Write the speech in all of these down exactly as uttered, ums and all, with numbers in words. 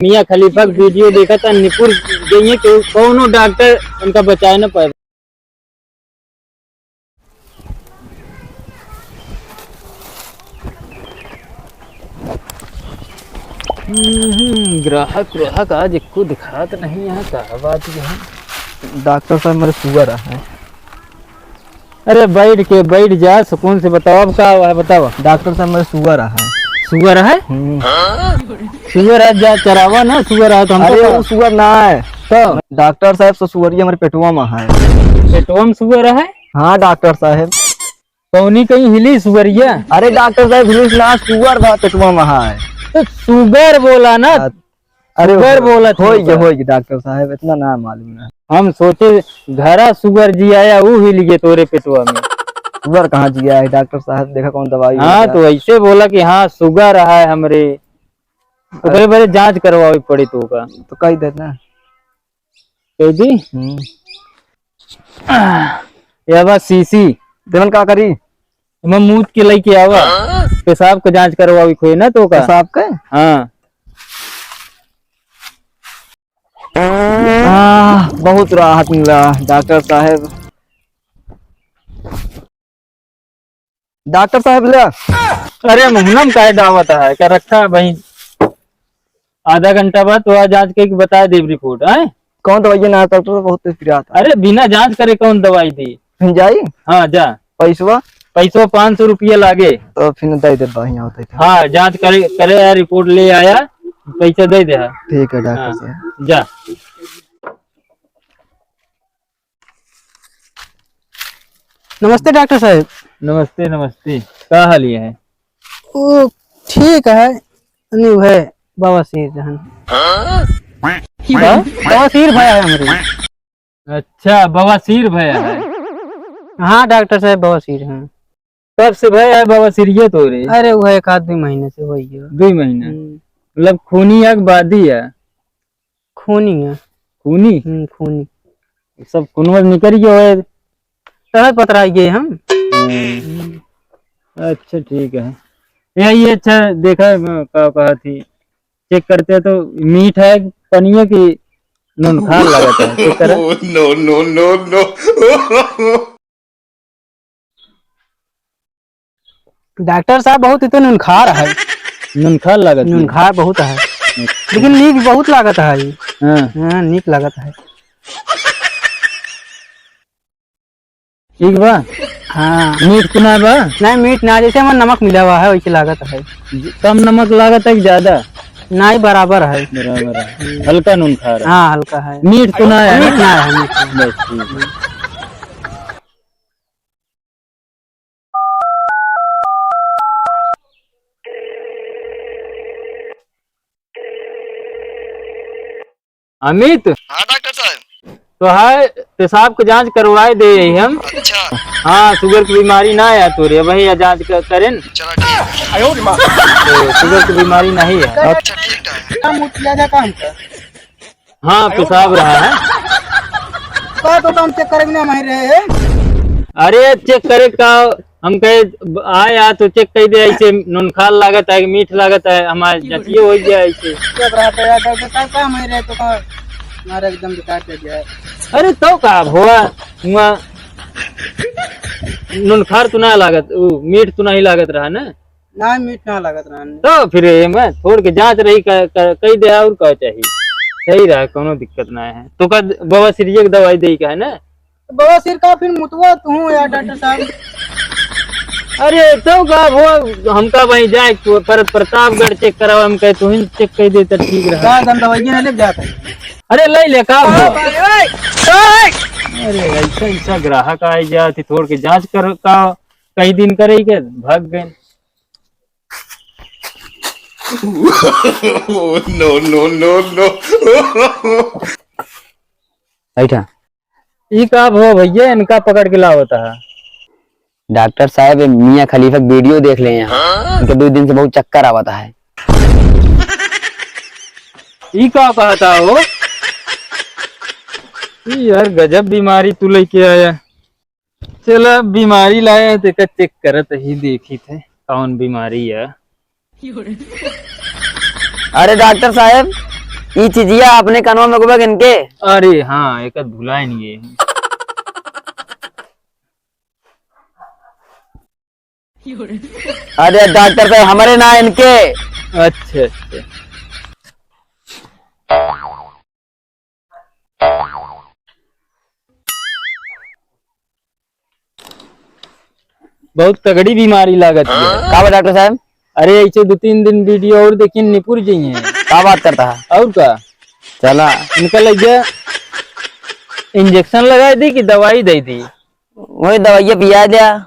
मियाँ खलीफा के वीडियो देखा था, निपुर गई है, केहू कौनो डॉक्टर उनका बचाए न पाए। हम्म, ग्राहक, ग्राहक आज एको दिखात नहीं है, का बात ये है? डॉक्टर साहब, मेरे सुगर है। अरे बैठ के, बैठ जा, सुकून से बताओ, अब का हुआ है, बताओ। डॉक्टर साहब, मेरे सुगर है। सुगर है? हम्म। सुगर है, जा चरावा ना, सुगर है तो हमको अरे, का? वो सुगर ना है। तो? डॉक्टर साहब, सो सुगरिया हमारे पेटवा में है। पेटवा में सुगर है? हाँ, डॉक्टर साहब। कौनी कहीं हिली सुगरिया? अरे डॉक्टर साहब, हिली ना, सुगर बा पेटवा में है। तो सुगर बोला ना। हाँ, अरे सुगर बोला होई गे, होई गे डॉक्टर साहब, इतना ना मालूम है। हम सोचे घरा सुगर जी आया, ऊ हिल गे तोरे पेटवा में। सुगर कहाँ जी आया है डॉक्टर साहब, देखा कौन दवाई हाँ, तो ऐसे बोला कि हाँ सुगर है हमरे, ओकरे बरे जांच करवावे पड़ी तो का। तो कही देना। कह दी? हम्म। ये बा शीशी। तेमन का करी? एमे मूत के लेके आवा। पेशाब के जांच करवावे खोए ना तो का? पेशाब के? हाँ। आह, बहुत राहत मिला डॉक्टर साहब। डॉक्टर साहब ले। अरे मुहनम काहे डावत है? क्या रखा है भाई? आधा घंटा बाद तो आ जांच के बता देब रिपोर्ट, हैं? कौन दवाई ना डॉक्टर, बहुत तेज पिरात है। अरे बिना जांच करे कौन दवाई दी? फिर जाई? हाँ, जा। पैसवा? पैसवा पाँच सौ रुपया लागे। तो फिर दे दे भाई, यहाँ होते थे। हाँ, जांच करे, करे यार, रिपोर्ट ले आया, पैसा दे दे। ठीक है डॉक्टर हाँ, साहब। जा। नमस्ते डॉक्टर साहब। नमस्ते, नमस्ते। का हाल है? ओ, ठीक है। नहीं, वह बवासीर रहन। हाँ? बवासीर भया है हमरे। अच्छा, बवासीर भया है। हाँ डॉक्टर साहब, बवासीर है। कब से भया है बवासीर ये तोरे? अरे, वह एक आध दुइ महीने से होई गया। दुइ महीने? हम्म। मतलब खूनी है कि बादी है? खूनी है। खूनी? हम्म, खूनी। सब खूनवा निकल गया है। तहत पतराई गए हम। हम्म। अच्छा, ठीक है। यही अच्छा, देखा, का कहा थी, चेक करते तो मीठ है पनिया की नूनखार लगता है, चेक करा। No, no, no, no। डॉक्टर साहब, बहुत ही तो नुनखार है। नुनखार लागत है? नुनखार बहुत है। अच्छा। लेकिन नीक बहुत लागत है। हाँ। हाँ, नीक लागत है। ठीक बा? हाँ। मीठ तो ना बा? नहीं, मीठ ना, जैसे हमार नमक मिला हुआ है, वैसे लागत है। ज-, कम नमक लागत है कि ज्यादा? नहीं, बराबर है। बराबर है। हम्म। हल्का नुनखार है। हाँ, हल्का है। मीठ तो ना है? मीठ ना है, मीठ ना है। बस ठीक है। अमित। हाँ डॉक्टर साहब। तो है पेशाब के जांच करवाए दे यही हम। अच्छा। हाँ, सुगर की बीमारी ना है तोरे, वही या जांच क-, करें। चला ठीक है। तो सुगर की बीमारी नहीं है। अच्छा, ठीक है। क्या मुँह किया जाता है हमका? हाँ, पेशाब रहा है। का तो हम चेक करे बिना माहिर रहे हैं। अरे, चेक करे का, हम कहे, आए आ तो चेक कर दे, ऐसे नूनखार लागत है कि मीठ लागत है, हमारे जतिये हो गया ऐसे। चेक रहा था यार, डॉक्टर साहब, का माहिर रहे तो का, हमारा एकदम बेकार कर दिया है। अरे, तो का हुआ, हुआ नूनखार तो ना लागत, उ, मीठ तो नहीं लागत रहा ना? ना, मीठ ना लागत रहन। तो फिर एमे थोड़ के जांच रही, क-, क-, कई दे और का चाहिए, सही रहा, कोनो दिक्कत ना है। तो का बवासीर के दवाई दे का है ना? बवासीर का फिर मुतवा तू यार डॉक्टर साहब। अरे तो का हो, हमका वहीं जाए पर-, प्रतापगढ़ चेक कराओ, हम कहे तू ही चेक कर दे तो ठीक रहा। का दम दवाई ना ले जाता है। अरे ले ले का हो? अरे ऐसा, ऐसा ग्राहक आ जाती, थोड़ के जांच कर का कई दिन करे के भाग गए। No, no, no, no। बैठा। ई का भो भैया, इनका पकड़ के लावत है। डॉक्टर साहब, मियाँ खलीफा के वीडियो देख ले हैं। इनके दो दिन से बहुत चक्कर आवत है। ई का कहता हो? ई यार गजब बीमारी तू लेके आया। चला, बीमारी लाए हैं, तेका चेक करत ही, देखी थे कौन बीमारी है। अरे डॉक्टर साहब, ई चिजिया अपने कनवा में गोबा इनके। अरे हाँ, एक भुलाए नहीं है। अरे डॉक्टर साहब, हमरे ना इनके। अच्छा, अच्छा। बहुत तगड़ी बीमारी लागत है। का बा डॉक्टर साहब? अरे ऐसे दो तीन दिन वीडियो और देखिए, निपुर जाइए। का बात करता है? और का? चला। इनका लग गया, इंजेक्शन लगाई दी कि दवाई दे दी? वही दवाइया पिया दिया।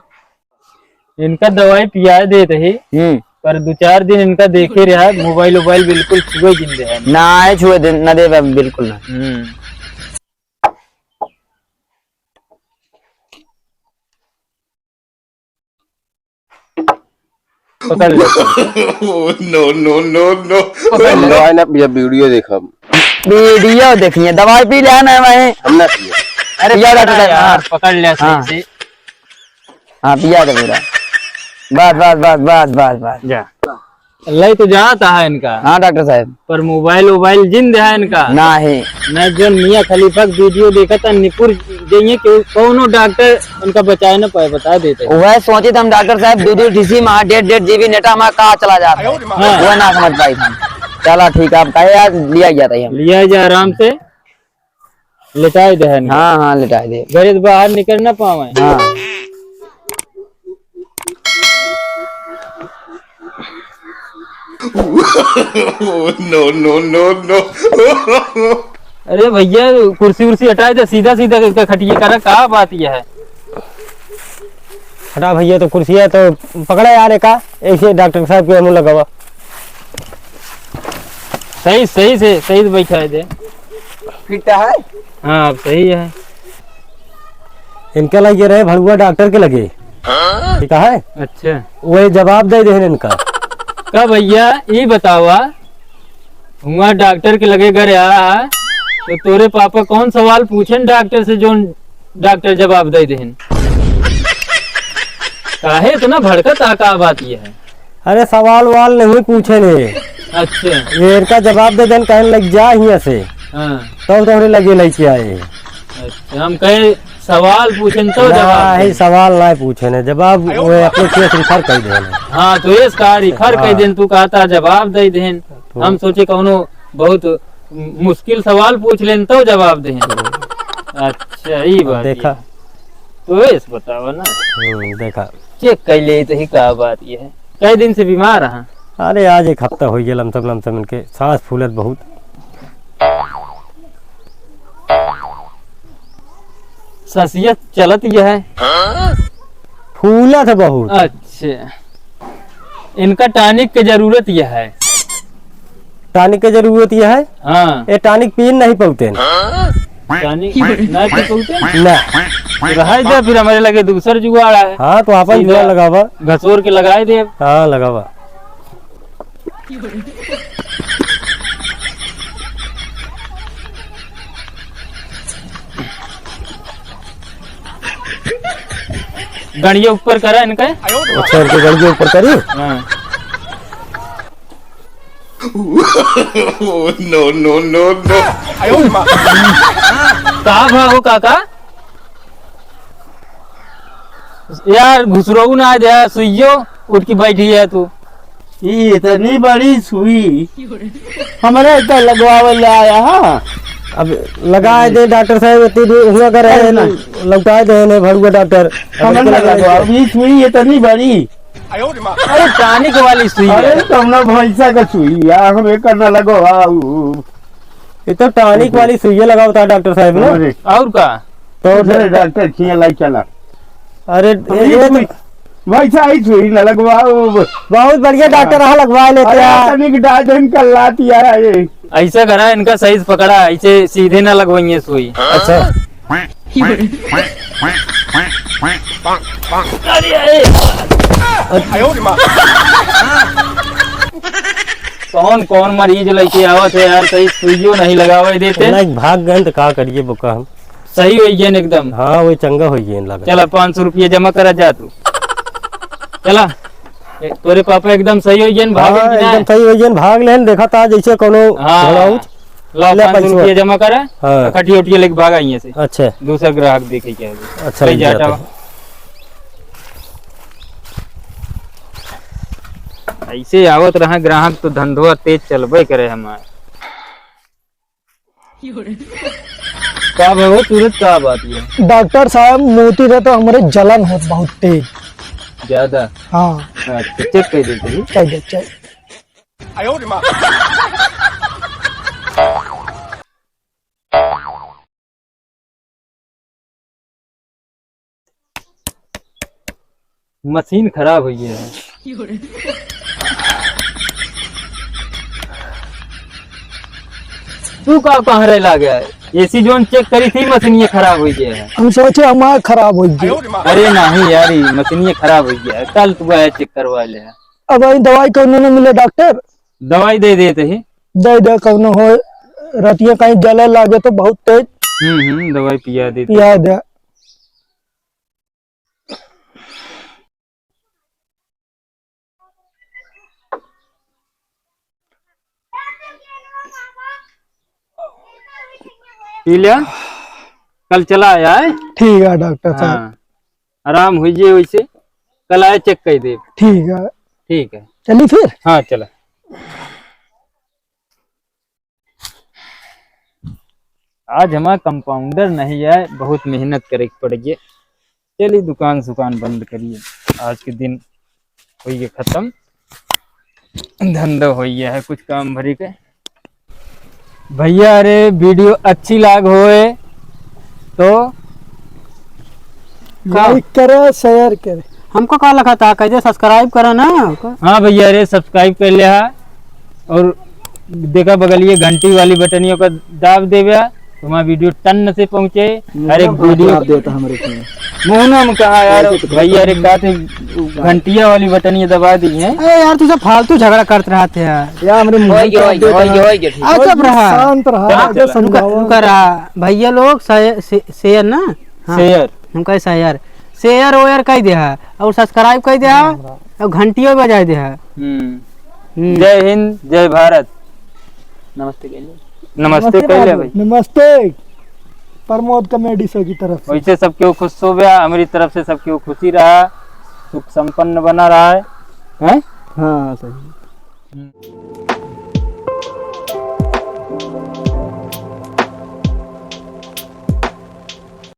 इनका दवाई पिया देत ही, हम्म। पर दो चार दिन इनका देखे रहा, मोबाइल वोबाइल बिल्कुल छुए जिन दे है। ना आए छुए दिन, ना दे बिल्कुल ना। हम्म। पकड़ ले। Oh, no, no, no, no। पकड़ ले। ना, ना, ये वीडियो देखब। वीडियो देखिए, दवाई पी ले ना भाई। हम ना पिए। अरे पिया पकड़ डॉक्टर साहब, यार, हाँ। पकड़ ले हाँ। सही से। हाँ, पिया दे पूरा। बस, बस, बस, बस, बस, बस। जा। लई तो जात है इनका। हाँ, डॉक्टर साहब। पर मोबाइल वोबाइल जिन दे है इनका। ना है। मैं जो मियाँ खलीफा के वीडियो देखा था, निपुर जाइए कि कौनो डॉक्टर उनका बचाए ना पाए, बता देते। वह सोचे थे हम, डॉक्टर साहब, दो दो डीसी में डेढ़ डेढ़ जीबी नेटा में का चला जाता है। हाँ। वह ना समझ पाई था। चला ठीक है, आप कहे यार, लिया गया था ये हम। लिया जा आराम से। लेटाए दे है इनका। हाँ, हाँ, लेटाए दे। घरे से बाहर निकल ना पावे। हाँ। No, no, no, no। अरे भैया, कुर्सी उर्सी हटाए दे, सीधा सीधा क-, क-, खटिए करा, का बात यह है? हटा भैया, तो कुर्सिया तो पकड़ा यार, एका ऐसे डॉक्टर साहब के मुँह लगावा। सही, सही से, सही से बैठाए दे। फिट है? हाँ, अब सही है। इनके लगे रहे भड़ुआ डॉक्टर के लगे। ठीक है? अच्छा। वही जवाब दे देहन इनका। का भैया, ई बतावा, हुआ डॉक्टर के लगे घर आया है, तो तोरे पापा कौन सवाल पूछेन डॉक्टर से, जोन डॉक्टर जवाब दे देहन? काहे इतना भड़कत आ, का बात ये है? अरे सवाल वाल नहीं पूछे ने। अच्छा। ये इनका जवाब दे देन, कहन लग जा हियाँ से। हाँ। तब तोहरे लगे लेके आए। अच्छा, हम कहे सवाल पूछेन तो ना, जवाब ही देन। सवाल ना पूछे ने, जवाब वो अपने केस रिफर कर देन। हाँ, तो ये इसका रिफर हाँ। कर देन, तू कहता जवाब दे देन। तो हम सोचे कौनो बहुत मुश्किल सवाल पूछ लेन तो जवाब देन। अच्छा, ई बात देखा। ये। तो ये बतावा ना। हम्म, देखा। चेक कर ले तो ही का बात ये है। कई दिन से बीमार है? अरे आज एक हफ्ता हो गया लमसम लमसम इनके सांस फूलत बहुत। ससियत चलत यह है। फूलत है बहुत। अच्छा, इनका टॉनिक के जरूरत यह है। टॉनिक के जरूरत यह है? हाँ। ये टॉनिक पी नहीं पौते हैं। टॉनिक ना पी पौते हैं? ना। तो रहाई दे, फिर हमारे लगे दूसर जुगाड़ है। हाँ, तो आपन सीधा जुगाड़ लगावा। घसोर के लगाए दे। हाँ, लगावा। गड़िया ऊपर करा इनका। अच्छा, इनके गड़िया ऊपर करी? हाँ। No, no, no, no। का भागो काका? यार, घुसरो ना आ जाए, सुइयो उठ के बैठी है तू। ई इतनी बड़ी सुई, हमरे तो लगवावे ले आया, हाँ। अब लगाए दे डॉक्टर साहब, इतनी दूर हुआ कर रहे हैं, अरे ना। लौटाए दे ने भड़ुआ डॉक्टर। अब हमरे इतना लगवाओ, ई सुई इतनी बड़ी। अरे, टॉनिक वाली सुई अरे, है। तुमने भैंसा का सुई, यार, हम एक करना लगवाओ। ये तो टॉनिक वाली सुई लगावता डॉक्टर साहब ने। अरे। और का? तो दूसरे डॉक्टर खिया लाई चला। अरे, हम ये ये तो भी वैसा ही सुई न लगवाओ। बहुत बढ़िया डॉक्टर, हाँ, लगवा लेते अरे, हैं। तनिक डाल देन कर लाती यार, ये। ऐसा करा, इनका सही से पकड़ा, ऐसे सीधे ना लगवाइए सुई। अच्छा। अरे, अरे। कौन, कौन मरीज लेके आवत है यार, सही सुइयो नहीं लगावे देते। नहीं, भाग गए तो का करिए बोका हम। सही हो गए एकदम। हाँ, वही चंगा हो गए लगा। चला, पाँच सौ रुपया जमा करा जा तू। चला, ए, तोरे पापा एकदम सही हो गए, भाग हाँ, गए कि एकदम नहीं? सही हो गए, भाग लेन, देखा था जैसे कोनो हाँ। घोड़ा उठ। ला, ले पाँच सौ पैसा। रुपया जमा करा, हाँ। खटिया उटिया लेके भागा यहाँ से। अच्छा। दूसरा ग्राहक देखे क्या है। अच्छा, ले ले जाता जाता हूँ। ऐसे आवत रहा ग्राहक तो धंधवा तेज चलबे करे हमार। का भाई हो सूरज, का बात है? डॉक्टर साहब, मोती रहे तो हमरे जलन होत बहुत तेज। ज्यादा? हाँ। अच्छा, चेक कर देते हैं। चल दे, चल। मशीन खराब होइ गया है। तू का कहाँ रह ला गया है? एसी जोन चेक करी थी, मशीन ये खराब होइ गया है। हम सोचे हमारा खराब होइ गया। अरे नहीं यार, ये मशीन ये खराब होइ गया है, कल तू आया चेक करवा ले। अब वही दवाई कौनो न मिले डॉक्टर? दवाई दे देते ही। दे दे कौनो हो, रतिया कहीं जले लागे तो बहुत तेज। हम्म, हम्म, दवाई पिया देते। पिया दे। पी लिया, कल चला आया है। ठीक है डॉक्टर साहब। हाँ, आराम हुई जे वैसे, कल आए चेक कर दे। ठीक है। ठीक है। चली फिर? हाँ, चला। आज हमारा कंपाउंडर नहीं आए, बहुत मेहनत करे के पड़ गए। चलिए दुकान सुकान बंद करिए, आज के दिन होइए खत्म, धंधा होइए है कुछ काम भरी के। भैया अरे वीडियो अच्छी लाग होए तो का? लाइक करे, शेयर करे। हमको का लगा था, कह दे सब्सक्राइब करा ना। हाँ भैया, अरे सब्सक्राइब कर लिया और देखा बगलिए घंटी वाली बटनियों का दाब देवे, तुम्हारा वीडियो टन से पहुँचे। हर एक वीडियो दाब देता हमरे फोन। मुँह ना हम कहा यार, ऐसे तो भैया अरे का थे घंटिया वाली बटनिया दबा दी है। अरे यार, तू सब फालतू झगड़ा करत रहत है यार। यार, हमरे मुँह होइगे, होइगे, होइगे, होइगे, ठीक। आ, चुप रहा। शांत रहा, चलो, आगे चलो। रुका, समझाओ। रुका रहा। भैया लोग शे-, शे-, शेयर ना? हाँ। शेयर। हम कहे शेयर। शेयर वेयर कह दे हा, और सब्सक्राइब कह दे हा, राम राम। और घंटियो बजाए दे हा। हम्म। हम्म। जय हिंद, जय भारत। नमस्ते कह ले। नमस्ते नमस्ते कह ले बाबू। भाई। नमस्ते। प्रमोद कॉमेडी शो की तरफ से। वैसे सबके खुश हो गया, हमारी तरफ से सबके खुशी रहा, सुख संपन्न बना रहा है, हैं? हाँ, सही। हम्म।